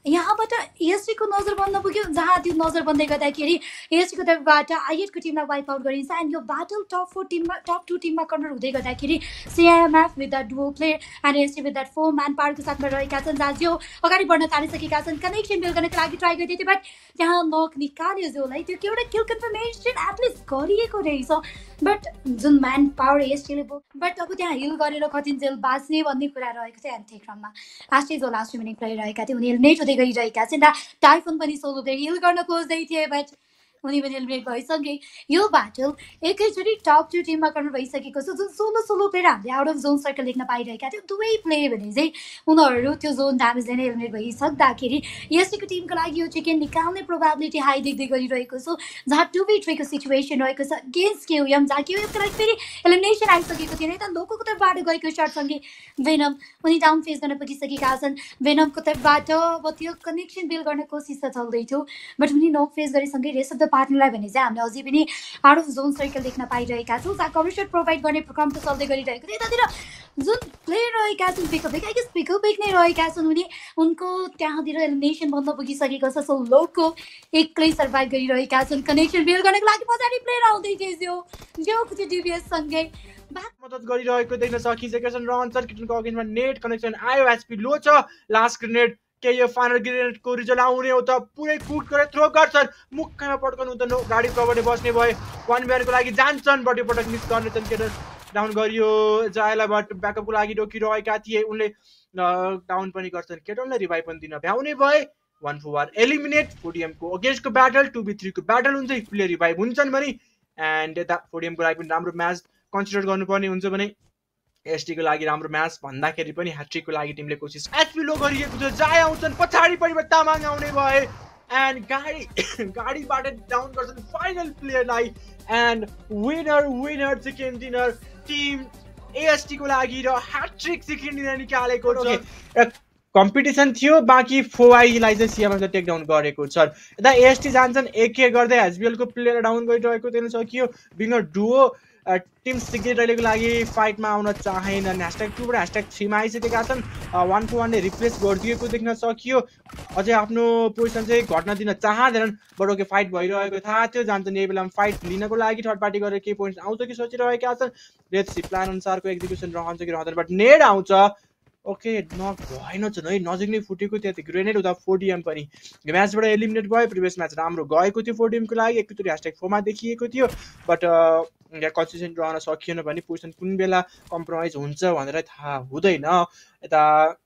यहाँबाट एएसटीको नजर बन्द पुग्यो, जहाँ त्यो नजर बन्दै गर्दाखेरि एएसटीको तर्फबाट आइएटको टिमलाई वाइप आउट गरिन्छ एन्ड यो ब्याटल टप 2 टिममा कन्भर्ट हुँदै गर्दाखेरि CIMF with the duo player and AST with that 4 man पावरको साथमा रहेका छन्, जहाँ जो अगाडि बढ्न थालिसकेका छन्। कनेक्सन बिल्ड गर्नको लागि ट्राई गर्दै थियो, बट त्यहाँ नक निकाल्यो जोलाई। त्यो एउटा किल कन्फर्मेसन एटलिस्ट गरिएको रहेछ, बट जुन म्यान पावर एएसटीले बट अब त्यहाँ हिल गरेर कतिन्जेल बाँच्ने भन्ने कुरा रहेको थियो। एन्ड क्रममा आश्चर्य जो लास्ट रिमेनिङ प्लेयर रहेका थिए उनीहरू नेट हुँदै गइरहेका छन् र टाइफोन पनि सोलो प्लेयर हिल गर्न खोज्दै थिए, बट उनी पनि एलिमिनेट भइसके। यो ब्याटल एकैचोटि टप 2 टिममा कन्भर्ट भइसकेको छ। जुन सोलो प्लेयर हामीले आउट अफ जोन सर्कल देख्न पाइरहेका थियौँ, दुवै प्लेयर भने चाहिँ उनीहरू त्यो जोन ड्यामेजले नै एलिमिनेट भइसक्दाखेरि एसटीको टिमको लागि यो चिकन निकाल्ने प्रोभाबिलिटी हाई देख्दै गरिरहेको छु, जहाँ 2v3 को सिचुएसन रहेको छ अगेन्स्ट केयुएम, जहाँ केयुएमको लागि फेरि एलिमिनेसन आइसकेको थिएन। यता लोकोको तर्फबाट गएको सर्टसँगै भेनम उनी डाउन फेस गर्न पुगिसकेका छन्। भेनमको तर्फबाट अब त्यो कनेक्सन बिल्ड गर्ने कोसिस त चल्दैथ्यो, बट उनी नक फेस गरेसँगै रेस्ट अफ द पार्टनरलाई भने चाहिँ हामीले अझै पनि आउट अफ जोन सर्कल देख्न पाइरहेका छौँ, जहाँ कभर सट प्रोभाइड गर्ने क्रम त चल्दै गरिरहेको थियो। यतातिर जुन प्लेयर रहेका छन् पिकअप नै रहेका छन्, उनको त्यहाँतिर एलिमिनेसन बन्द पुगिसकेको छ। सो लोको एक्लै सर्भाइभ गरिरहेका छन्। कनेक्सन बिल्ड गर्नको लागि पछाडि प्लेयर आउँदै थियो जो त्यो डिभिएससँगै मद्दत गरिरहेको देख्न सकिसकेका छन्। रन सर्किटको अगेन्स्टमा नेट कनेक्सन आयो, एचपी लो छ। लास्ट ग्रेनेड के यो फाइनल ग्रेनेडको रिजल्ट आउने हो त पुरै कुट गरेर थ्रो गर्छन्, मुखमा पड्काउनु त गाडी कभरले बस्ने भए 1v1 को लागि जान्छन्, बट यो पटक मिस गर्नेछन्। केटर डाउन गरियो, जायलाबाट ब्याकअपको लागि रोकिरहेका थिए, उनले डाउन पनि गर्छन्। केटरलाई रिभाइभ पनि दिन भ्याउने भए 1-1 एलिमिनेट। फोडियमको अगेन्स्टको ब्याटल 2v3 को ब्याटल हुन्छ, प्लेयर रिभाइभ हुन्छन् भने एन्ड यता फोडियमको लागि पनि राम्रो म्याच कन्सिडर गर्नुपर्ने हुन्छ भने एसटीको लागि राम्रो म्याच भन्दाखेरि पनि ह्याट्रिकको लागि टिमले कोसिस एचपी लो गरिएको छ। जाय आउँछन्, पछाडि पनि तामाङ आउने भए एन्ड गाडीबाट डाउन गर्छन् फाइनल प्लेयरलाई and winner chicken dinner team AST को लागि र ह्याट्रिक चिकन डिनर निकालेको छ। कम्पिटिसन थियो, बाँकी फोवाईलाई चाहिँ सिएमएफले टेक डाउन गरेको छ। यता एएसटी जान्छन्, एक गर्दै एचबिएलको प्लेयर डाउन गरिरहेको देख्न सकियो। विनर डुओ टिम सिक्रेट अहिलेको लागि फाइटमा आउन चाहेनन्। #2 बाट #3 मा आइसकेका छन्। 1-1 ले रिप्लेस गरिदिएको देख्न सकियो। अझै आफ्नो पोजिसन चाहिँ घट्न दिन चाहँदैनन्, बट ओके फाइट भइरहेको थाहा थियो। जान्छन् यही बेलामा फाइट लिनको लागि थर्ड पार्टी गरेर केही पोइन्ट आउँछ कि सोचिरहेका छन्। रेड सी प्लान अनुसारको एक्जिक्युसन रहन्छ कि रहँदैन, बट नेड आउँछ। ओके नक भएन छ है, नजिक नै फुटेको थियो। ग्रेनेड हुँदा फोडियम पनि म्याचबाट एलिमिनेट भयो। प्रिभियस म्याच राम्रो गएको थियो फोडियमको लागि, एकैचोटि #4 मा देखिएको थियो, बट कन्सिस्टेन्ट रहन सकिएन भने पोजिसन कुन बेला कम्प्रोमाइज हुन्छ भनेर थाहा हुँदैन। यता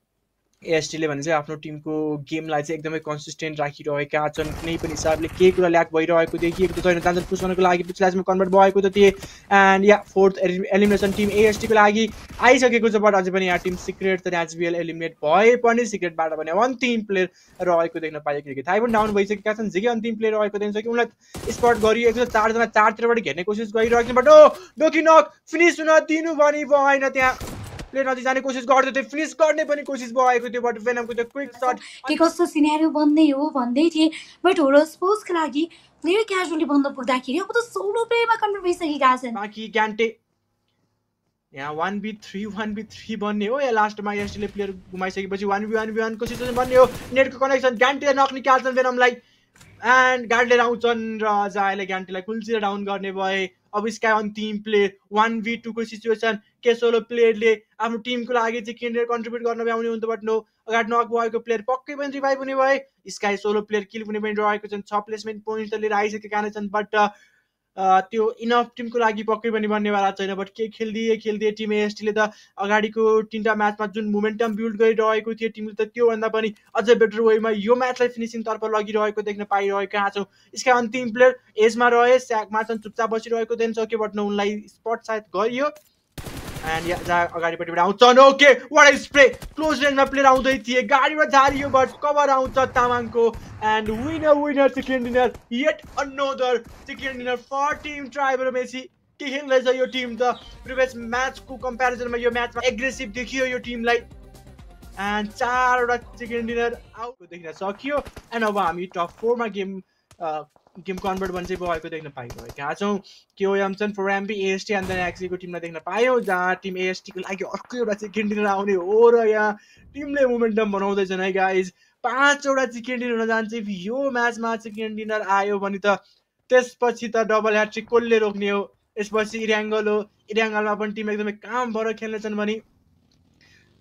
एएसटीले भने चाहिँ आफ्नो टिमको गेमलाई चाहिँ एकदमै कन्सिस्टेन्ट राखिरहेका छन्। कुनै पनि हिसाबले केही कुरा ल्याक भइरहेको देखिएको छैन। जान्छन् पुस गर्नको लागि, पिछला म्याचमा कन्भर्ट भएको त थिए एन्ड या फोर्थ एलिमिनेसन टिम एएसटीको लागि आइसकेको छ, बट अझै पनि यहाँ टिम सिक्रेट त एचबिएल एलिमिनेट भए पनि सिक्रेटबाट भने अन्तिम प्लेयर रहेको देख्न पाइएको थियो। थाइ पनि डाउन भइसकेका छन्, जेकै अन्तिम प्लेयर रहेको देख्न सक्यो। उनलाई स्पट गरिएको छ, 4 जना चारतिरबाट घेर्ने कोसिस गरिरहेको छ, बट डोकी नक फिनिस हुन दिनु पनि भएन। त्यहाँ प्लेयर नजिक जाने कोसिस गर्दै थियो, फिनिस गर्ने पनि कोसिस भएको थियो, बट भेनमको त्यो क्विक शट के कस्तो सिनेरियो बन्दै हो भन्दै थिए, बट होरोस्पोसको लागि प्लेयर क्याजुअली बन्द पुग्दाखेरि अब त सोलो प्लेयरमा कन्भर्ट भइसकेका छन्। बाँकी ग्यान्टे यहाँ 1v3 बन्ने हो या लास्टमा एसटीले प्लेयर घुमाइसकेपछि 1v1 को सिचुएसन बन्ने हो। नेटको कनेक्सन ग्यान्टे नक निकाल्छन् भेनमलाई एन्ड गार्डले आउँछन् र जायले ग्यान्टेलाई कुल्चेर डाउन गर्ने भए। अब स्काई अन्तिम प्लेयर 1v2 को सिचुएसन के सोलो प्लेयरले आफ्नो टिमको लागि चाहिँ किनेर कन्ट्रिब्युट गर्न भ्याउने हुन्छ, बट नो अगाडि नक भएको प्लेयर पक्कै पनि रिभाइभ हुने भए। स्काई सोलो प्लेयर किल हुने पनि रहेको छन्, 6 प्लेसमेन्ट पोइन्ट लिएर आइसकेका नै छन्, बट त्यो इनफ टिमको लागि पक्कै पनि बन्नेवाला छैन। बट के खेल्दिए टिम एएसटीले त अगाडिको 3टा म्याचमा जुन मोमेन्टम बिल्ड गरिरहेको थियो टिमले त त्योभन्दा पनि अझै बेटर वेमा यो म्याचलाई फिनिसिङ तर्फ लगिरहेको देख्न पाइरहेका छौँ। यसका अन्तिम प्लेयर एजमा रहे, स्याकमा चाहिँ चुपचाप बसिरहेको देख्न सक्यो, बट उनलाई स्पट सायद गरियो एन्ड जहाँ अगाडिपट्टिबाट आउँछन्। ओके वाट स्प्रे क्लोज रेन्जमा प्लेयर आउँदै थिए, गाडीमा झारियो, बट कभर आउँछ तामाङको and winner chicken dinner yet another chicken dinner for team tribal Messi. के खेल्दैछ यो टिम त प्रिभियस म्याचको कम्पेरिजनमा यो म्याचमा एग्रेसिभ देखियो यो टिमलाई एन्ड 4वटा चिकन डिनर आउट देख्न सकियो। एन्ड अब हामी टप 4 मा गेम गेम कन्भर्ट भने चाहिँ भएको देख्न पाइरहेका छौँ KOM for MP AST and then एक्सीको टिमलाई देख्न पायौँ जहाँ टिम एएसटीको लागि अर्को एउटा चिकन डिनर आउने हो र यहाँ टिमले मोमेन्टम बनाउँदैछन् है गाइज 5वटा चिकन डिनर हुन जान्छ इफ यो म्याचमा चिकन डिनर आयो भने त त्यसपछि त डबल ह्याट्रिक कसले रोक्ने हो यसपछि इराङ्गल हो इराङ्गलमा पनि टिम एकदमै काम भएर खेल्नेछन् भने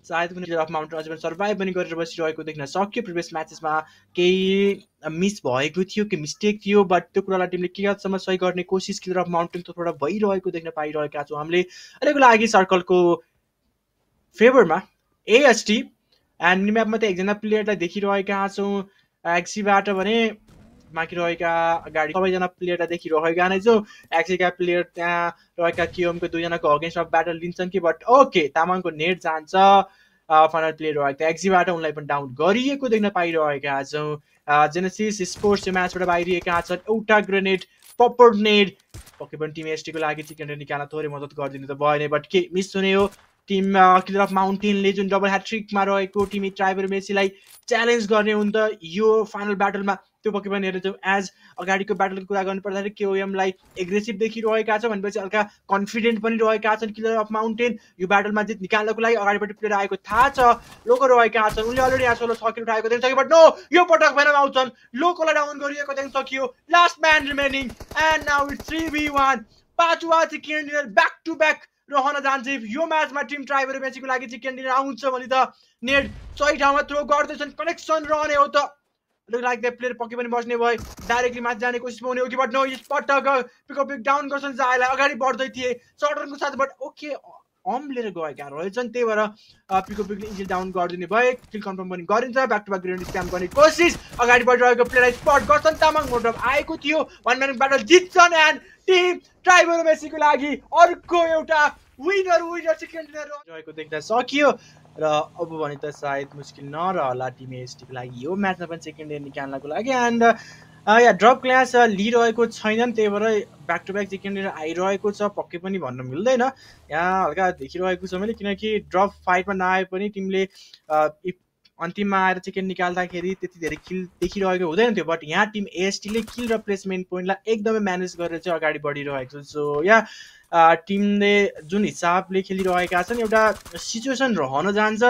सायद कुनै अफ माउन्टेन अझै पनि सर्भाइभ पनि गरेर बसिरहेको देख्न सक्यो प्रिभियस म्याचेसमा केही मिस भएको थियो कि मिस्टेक थियो बट त्यो कुरालाई टिमले के हदसम्म सही गर्ने कोसिस किलर अफ माउन्टेन तर्फबाट भइरहेको देख्न पाइरहेका छौँ हामीले अहिलेको लागि सर्कलको फेभरमा एएसटी एन्ड मिनिम्यापमा त एकजना प्लेयरलाई देखिरहेका छौँ एक्सीबाट भने बाँकी रहेका अगाडि सबैजना प्लेयरलाई देखिरहेका नै छौँ एक्सीका प्लेयर त्यहाँ रहेका केओमको 2जनाको अगेन्स्टमा ब्याटल लिन्छन् कि बट ओके तामाङको नेट जान्छ फाइनल प्लेयर रहेको एक्सीबाट उनलाई पनि डाउन गरिएको देख्न पाइरहेका छौँ जेनेसिस स्पोर्ट्स यो म्याचबाट बाहिरिएका छन् एउटा ग्रेनेड पपर नेड पक्कै पनि टिम एसटीको लागि चिकन निकाल्न थोरै मद्दत गरिदिनु त भएन बट के मिस हुने हो टिम किलर अफ माउन्टेनले जुन डबल ह्याट्रिकमा रहेको टिम ट्राइबर मेसीलाई च्यालेन्ज गर्ने हुन् त यो फाइनल ब्याटलमा त्यो पक्कै पनि हेरेर एज अगाडिको ब्याटलको कुरा गर्नु पर्दाखेरि केओएमलाई एग्रेसिभ देखिरहेका छ भनेपछि हल्का कन्फिडेन्ट पनि रहेका छन् किलर अफ माउन्टेन यो ब्याटलमा जित निकाल्नको लागि अगाडिपट्टि प्लेयर आएको थाहा छ लोको रहेका छन् उनले अलरेडी यहाँ सोलो सकेर उठाएको देख्न सक्यो बट नो यो पटक भएर आउँछन् लोकोलाई डाउन गरिएको देख्न सकियो last man remaining and now it's 3v1 5वां chicken dinner back to back रहन जान्छ इफ यो म्याचमा टिम ट्राइबर मेसीको लागि चिकन डिनर आउँछ भने त नेट सही ठाउँमा थ्रो गर्दैछन् कनेक्सन रहने हो त लाइक द प्लेयर पक्कै पनि बस्ने भए डाइरेक्टली माथि जाने कोसिस हुने हो कि बट नो यस पटक पिकअप डाउन गर्छन् जायलाई अगाडि बढ्दै थिए सर्टरको साथ बट ओके लिएर गएका रहेछन् त्यही भएर पिकअपले इजिल डाउन गरिदिने भए किल कन्फर्म पनि गरिन्छ back to back grenade spam गर्ने कोसिस अगाडि बढिरहेको प्लेयरलाई स्पट गर्छन् तामाङ मोटम आएको थियो 1 म्यान ब्याटल जित्छन् एन्ड टिम ट्राइबर मेसीको लागि अर्को एउटा विनर चिकन डिनर रहेको देख्न सकियो र अब भने त सायद मुस्किल नरहला टिम एसटीको लागि यो म्याचमा पनि चिकन डिनर निकाल्नको लागि एन्ड या ड्रप क्लास लिइरहेको छैनन् त्यही भएर back to back chicken dinner आइरहेको छ पक्कै पनि भन्न मिल्दैन यहाँ हल्का देखिरहेको छ मैले किनकि ड्रप फाइटमा नआए पनि टिमले अन्तिममा आएर चिकन निकाल्दाखेरि त्यति धेरै किल देखिरहेको हुँदैन थियो बट यहाँ टिम एएसटीले किल र प्लेसमेन्ट पोइन्टलाई एकदमै म्यानेज गरेर चाहिँ अगाडि बढिरहेको छ सो या टिमले जुन हिसाबले खेलिरहेका छन् एउटा सिचुएसन रहन जान्छ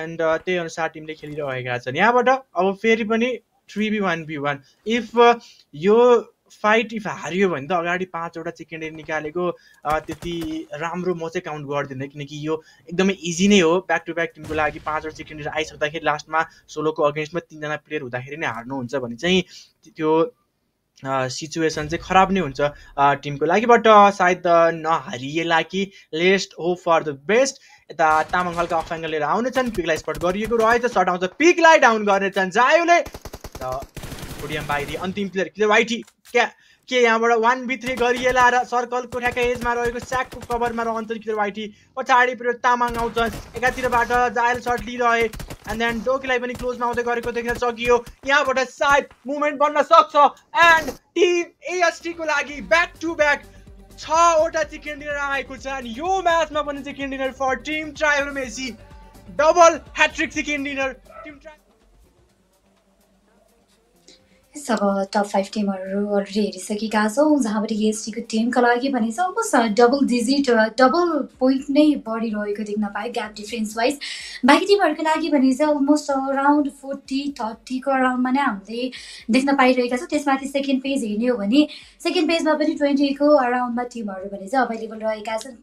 एन्ड त्यही अनुसार टिमले खेलिरहेका छन् यहाँबाट अब फेरि पनि 3v1v1 इफ यो फाइट इफ हारियो भने त अगाडि 5वटा चिकन डिनर निकालेको त्यति राम्रो म चाहिँ काउन्ट गर्दिनँ किनकि यो एकदमै इजी नै हो ब्याक टु ब्याक टिमको लागि 5वटा चिकन डिनर आइसक्दाखेरि लास्टमा सोलोको अगेन्स्टमा 3जना प्लेयर हुँदाखेरि नै हार्नुहुन्छ भने चाहिँ त्यो सिचुएसन चाहिँ खराब नै हुन्छ टिमको लागि बट सायद नहारिएला कि लेस्ट होप फर द बेस्ट यता तामाङ हल्का अफ एङ्गल लिएर आउनेछन् पिकलाई स्पट गरिएको रहेछ सर्ट आउँछ पिकलाई डाउन गर्नेछन् जायोले र पोडियम बाहिरी अन्तिम प्लेयर क्लियर वाइटी के यहाँबाट 1v3 गरिएला र सर्कलको ठ्याक्कै एजमा रहेको स्याकको कभरमा रहन्छन् क्लियर वाइटी पछाडि प्लेयर तामाङ आउँछन् एकातिरबाट जायल सर्ट लिइरहे एन्ड देन डोकीलाई पनि क्लोजमा आउँदै गरेको देख्न सकियो यहाँबाट सायद मुभमेन्ट बन्न सक्छ एन्ड टिम एएसटीको लागि ब्याक टु ब्याक 6वटा चिकन डिनर आएको छ अनि यो म्याचमा पनि चिकन डिनर फर टिम ट्राइबर मेसी double hat-trick chicken dinner team अब टप 5 टिमहरू अलरेडी हेरिसकेका छौँ जहाँबाट एएसटीको टिमका लागि भने चाहिँ almost double digit double point नै बढिरहेको देख्न पायो ग्याप डिफ्रेन्स वाइज बाँकी टिमहरूको लागि भने चाहिँ अलमोस्ट अराउन्ड 40-30 को अराउन्डमा नै हामीले देख्न पाइरहेका छौँ त्यसमाथि सेकेन्ड पेज हेर्ने हो भने सेकेन्ड पेजमा पनि 20 को अराउन्डमा टिमहरू भने चाहिँ अभाइलेबल रहेका छन्